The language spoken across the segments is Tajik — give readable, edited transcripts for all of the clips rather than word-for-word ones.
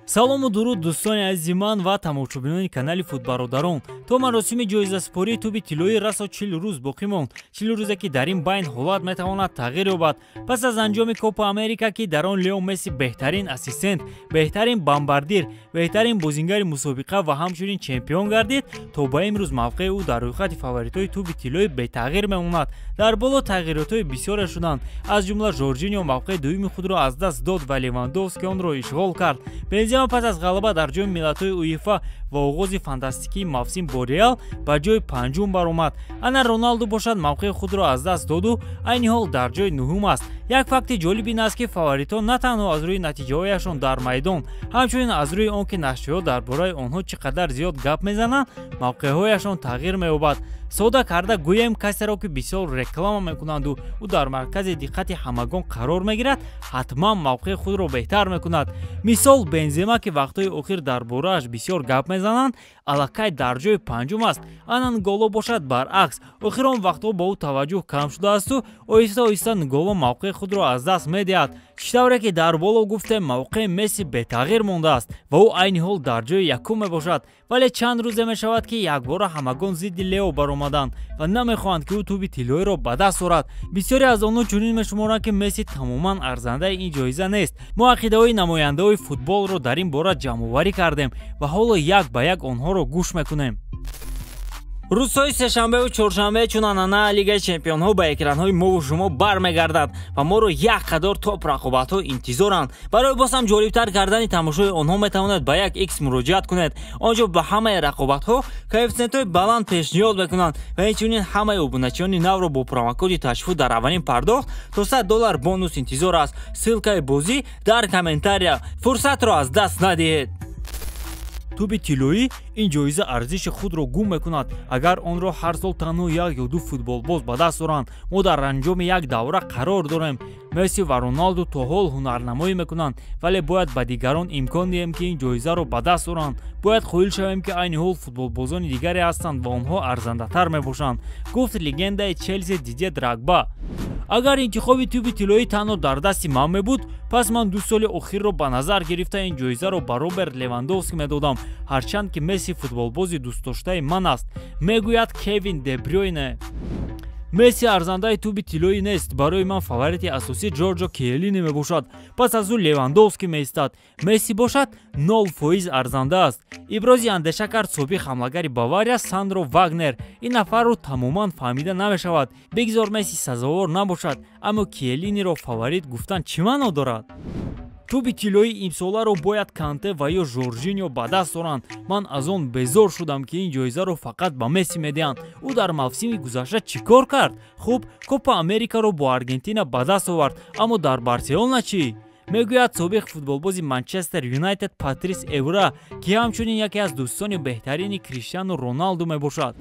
Салому дуруд, дӯстони азизи ман ва тамошобинони канали Футбародарон. То маросими ҷоизасупории тӯби тиллоӣ расо 40 рӯз боқӣ монд. 40 рӯзе, ки дар ин байн ҳолат метавонад тағйир ёбад. Пас аз анҷоми Копа Америка, ки дар он Лео Месси беҳтарин ассистент, беҳтарин бомбардир, беҳтарин бозингари мусобиқа ва ҳамчунин чемпион гардид, то ба имрӯз мавқеи ӯ дар рӯйхати фаворитҳои тӯби тиллоӣ бетағйир мемонад. Дар боло тағйиротҳои бисёре шуданд, аз ҷумла Жоржинио мавқеи дуюми худро аз даст дод ва Левандовски онро ишғол кард. Бензема пас аз ғалаба дар Ҷоми миллатҳои УЕФА ва оғози фантастикии мавсим бо Реал ба ҷои панҷум баромад. Ана Роналду бошад, мавқеи худро аз даст доду айни ҳол дар ҷои нуҳум аст. Як факти ҷолиб ин аст, ки фаворитҳо на танҳо аз рӯи натиҷаҳояшон дар майдон, ҳамчунин аз рӯи он ки нашриёт дар бораи онҳо чӣ қадар зиёд гап мезананд, мавқеъҳояшон тағйир меёбад. Сода карда гӯем, касеро ки бисёр реклама мекунанду ӯ дар маркази диққати ҳамагон қарор мегирад, ҳатман мавқеи худро беҳтар мекунад. Мисол, Бензема, ки вақтҳои охир дар борааш бисёр гап мезананд, аллакай дар ҷои панҷум аст. Ана Нголо бошад, баръакс, охирон вақтҳо ба ӯ таваҷҷӯҳ кам шудаасту оҳиста оҳиста Нголо мавқеи худро аз даст медиҳад. Чӣ тавре ки дар боло гуфтем, мавқеи Месси бетағйир мондааст ва ӯ айни ҳол дар ҷои якум мебошад. Вале чанд рӯзе мешавад, ки якбора ҳамагон зидди Лео баромаданд ва намехоҳанд, ки ӯ тӯби тиллоиро ба даст орад. Бисёре аз онҳо чунин мешуморанд, ки Месси тамоман арзандаи ин ҷоиза нест. Мо ақидаҳои намояндаҳои футболро дар ин бора ҷамъоварӣ кардем ва ҳоло як ба як онҳоро гӯш мекунем. Рӯзҳои сешанбеву чоршанбе, чун анъана, Лигаи чемпионҳо ба экранҳои мову шумо бармегардад ва моро як қадор топ рақобатҳо интизоранд. Барои боз ҳам ҷолибтар кардани тамошои онҳо метавонед ба як Икс муроҷиат кунед. Он ҷо ба ҳамаи рақобатҳо коэффисиентҳои баланд пешниҳод мекунанд ва инчунин ҳамаи обуначиёни навро бо промокоди ташфуд дар аввалин пардохт то 100 доллар бонус интизор аст. Ссылкаи бозӣ дар комментария. Фурсатро аз даст надиҳед. Тӯби тиллоӣ — ин ҷоиза арзиши худро гум мекунад, агар онро ҳар сол танҳо як ё ду футболбоз ба даст оранд. Мо дар анҷоми як давра қарор дорем. Месси ва Роналду то ҳол ҳунарнамоӣ мекунанд, вале бояд ба дигарон имкон диҳем, ки ин ҷоизаро ба даст оранд. Бояд қоил шавем, ки айни ҳол футболбозони дигаре ҳастанд ва онҳо арзандатар мебошанд, гуфт легендаи Челси Дидье Дрогба. Агар интихоби тӯби тиллоӣ танҳо дар дасти ман мебуд, пас ман 2 соли охирро ба назар гирифта, ин ҷоизаро ба Роберт Левандовски медодам, ҳарчанд ки Месси футболбози дӯстдоштаи ман аст, мегӯяд Кевин Дебрёйне. Месси арзандаи тӯби тиллоӣ нест. Барои ман фаворити асосӣ Ҷорҷо Киелини мебошад, пас аз ӯ Левандовски меистад. Месси бошад, 0% арзанда аст, ибрози андеша кард собиқ ҳамлагари Бавария Сандро Вагнер. Ин нафарро тамоман фаҳмида намешавад. Бигзор Месси сазовор набошад, аммо Киелиниро фаворит гуфтан чӣ маъно дорад? Тӯби тиллоии имсоларо бояд Канте ва ё Жоржинио ба даст оранд. Ман аз он безор шудам, ки ин ҷоизаро фақат ба Месси медиҳанд. Ӯ дар мавсими гузашта чӣ кор кард? Хуб, Копа Америкаро бо Аргентина ба даст овард, аммо дар Барселона чӣ? Мегӯяд собиқ футболбози Манчестер Юнайтед Патрис Эвра, ки ҳамчунин яке аз дӯстони беҳтарини Криштиану Роналду мебошад.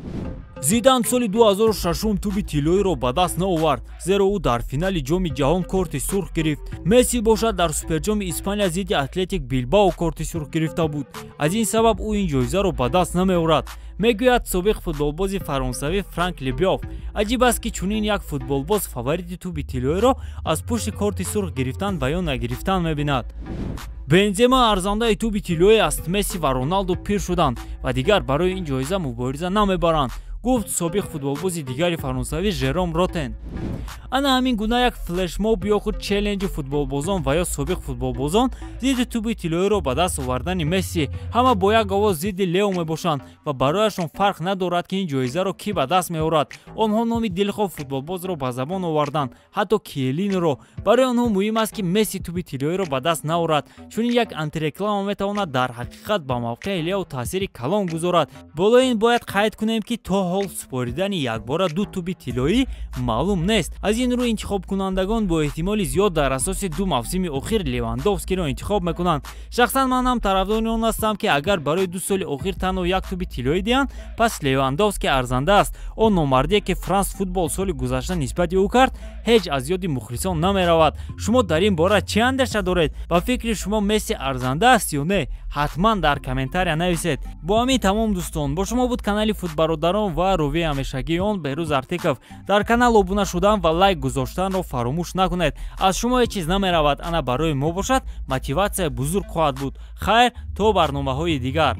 Зидан соли 2006 тӯби тиллоиро ба даст наовард, зеро ӯ дар финали Ҷоми ҷаҳон корти сурх гирифт. Месси бошад, дар Суперҷоми Испания зидди Атлетик Билбао корти сурх гирифта буд. Аз ин сабаб ӯ ин ҷоизаро ба даст намеорад, мегӯяд собиқ футболбози фаронсавӣ Франк Лебёф. Аҷиб аст, ки чунин як футболбоз фаворити тӯби тиллоиро аз пушти корти сурх гирифтан ва ё нагирифтан мебинад. Бензема арзандаи тӯби тиллоӣ аст. Месси ва Роналду пир шуданд ва дигар барои ин ҷоиза мубориза намебаранд, гуфт собиқ футболбози дигари фаронсавӣ Жером Ротен. Ана ҳамин гуна як флешмоб ё худ челленҷи футболбозон ва ё собиқ футболбозон зидди тӯби тиллоиро ба даст овардани Месси. Ҳама бо як овоз зидди Лео мебошанд ва барояшон фарқ надорад, ки ин ҷоизаро кӣ ба даст меорад. Онҳо номи дилхоҳ футболбозро ба забон оварданд, ҳатто Киелиниро. Барои онҳо муҳим аст, ки Месси тӯби тиллоиро ба даст наорад. Чунин як антиреклама метавонад дар ҳақиқат ба мавқеи Лео таъсири калон гузорад. Болои ин бояд қайд кунем, ки то ҳол супоридани якбора ду тӯби тиллоӣ маълум нест. Аз ин рӯ интихобкунандагон бо эҳтимоли зиёд дар асоси ду мавсими охир Левандовскиро интихоб мекунанд. Шахсан ман ҳам тарафдори он ҳастам, ки агар барои 2 соли охир танҳо як тӯби тиллоӣ диҳанд, пас Левандовски арзанда аст. Он номардие, ки Франс Футбол соли гузашта нисбати ӯ кард, ҳеҷ аз ёди мухлисон намеравад. Шумо дар ин бора чӣ андеша доред? Ба фикри шумо, Месси арзанда аст ё не? Ҳатман дар комментария нависед. Бо ҳамин тамом, дӯстон. Бо шумо буд канали Футбародарон ва ва ровии ҳамешагии он Беҳрӯз Артиков. Дар канал обуна шудан ва лайк гузоштанро фаромӯш накунед. Аз шумо ҳеҷ чиз намеравад, ана барои мо бошад мотиватсия бузург хоҳад буд. Хайр, то барномаҳои дигар.